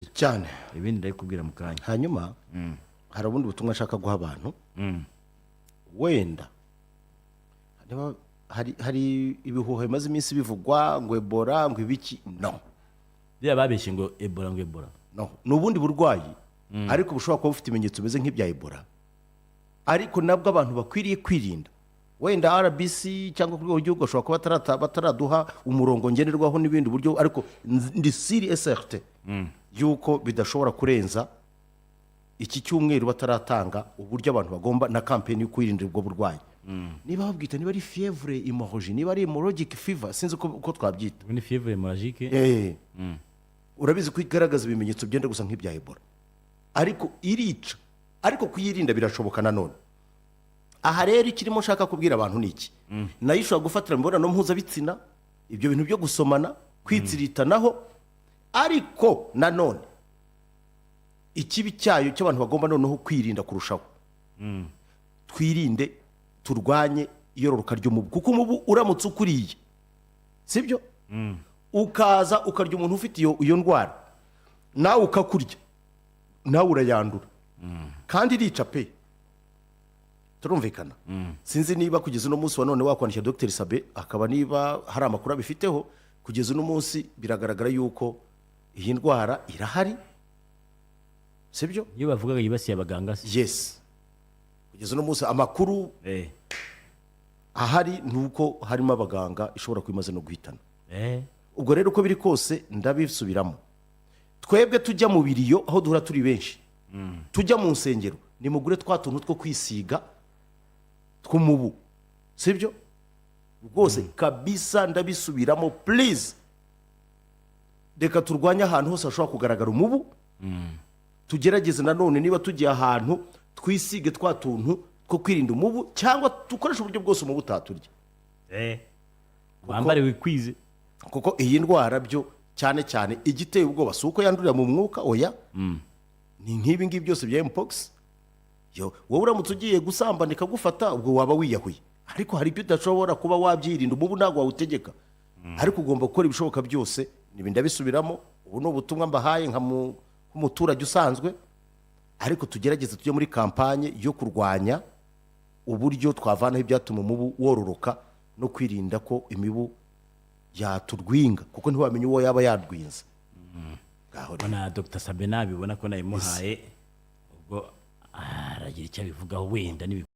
Cyane. Ibindi ndabikubwira mu kanya. Hanyuma hari ubundi butumwa nshaka guha abantu. Wenda niba hari ibihuha bimaze iminsi bivugwa ngo Ebola, ngo ibiki, no. Biriya babeshye ngo Ebola, ngo Ebola. No, ni ubundi burwayi, ariko bushobora kuba bufite ibimenyetso bimeze nk'ibya Ebola, ariko nabwo abantu bakwiriye kwirinda. Wenda RBC cyangwa ku rwego rw'igihugu bashobora kuba bataraduha umurongo ngenderwaho n'ibindi buryo, ariko ndi sûr et certain yuko bidashobora kurenza iki cyumweru bataratanga uburyo abantu bagomba na campaign yo kwirinda ubwo burwayi. Niba babwita, niba ari fièvre hémorragique, niba ari hemorrhagic fever, sinzi uko twabyita. Ubu ni fièvre hémorragique. Urabizi ko igaragaza ibimenyetso byenda gusa nk'ibya Ebola, ariko irica, ariko kuyirinda birashoboka nanone. Aha rero ikirimo nshaka kubwira abantu ni iki: nayo ishobora gufatira mu mibonano mpuzabitsina, ibyo bintu byo gusomana, kwitsiritanaho. Ariko nanone ikibi cyayo cy'abantu bagomba noneho kwirinda kurushaho, twirinde, turwanye iyororoka ry'umubu, kuko umubu uramutse ukuriye, sibyo, ukaza ukarya umuntu ufite iyo ndwara, nawe ukakurya, nawe urayandura, kandi irica pe. Turumvikana? Sinzi niba kugeza uno munsi wa none wakwandikira Dr Sabe, akaba niba hari amakuru abifiteho. Kugeza uno munsi biragaragara yuko iyi ndwara irahari, sibyo? Iyo bavugaga yibasiye abaganga se? Yes, kugeza uno munsi amakuru ahari ni uko harimo abaganga ishobora kuba imaze no guhitana. Ubwo rero uko biri kose, ndabisubiramo, twebwe tujya mu biriyo aho duhura turi benshi, tujya mu nsengero, nimugure twa tuntu two kwisiga tw'umubu, sibyo? Rwose kabisa ndabisubiramo, please, reka turwanye ahantu hose hashobora kugaragara umubu. Tugerageze nanone, niba tugiye ahantu, twisige twa tuntu two kwirinda umubu, cyangwa dukoreshe uburyo bwose umubu utaturya. Wambare wikwize. Kuko iyi ndwara byo cyane cyane igiteye ubwoba si uko yandurira mu mwuka, oya, ni nk'ibi ngibi byose bya mpox. Yo wowe uramutse ugiye gusambana ikagufata, ubwo waba wiyahuye. Ariko hari ibyo udashobora kuba wabyirinda. Umubu ntabwo wawutegeka, ariko ugomba gukora ibishoboka byose. Nibi ndabisubiramo, ubu ni ubutumwa mbahaye nk'umuturage usanzwe, ariko tugerageze tujye muri campaign yo kurwanya uburyo twavanaho ibyatuma umubu wororoka no kwirinda ko imibu yaturwinga, kuko ntiwamenya uwo yaba yarwinze. Ngaho rero. Na Dr Sabe nabibona ko nayimuhaye, ubwo aragira icyo abivugaho wenda.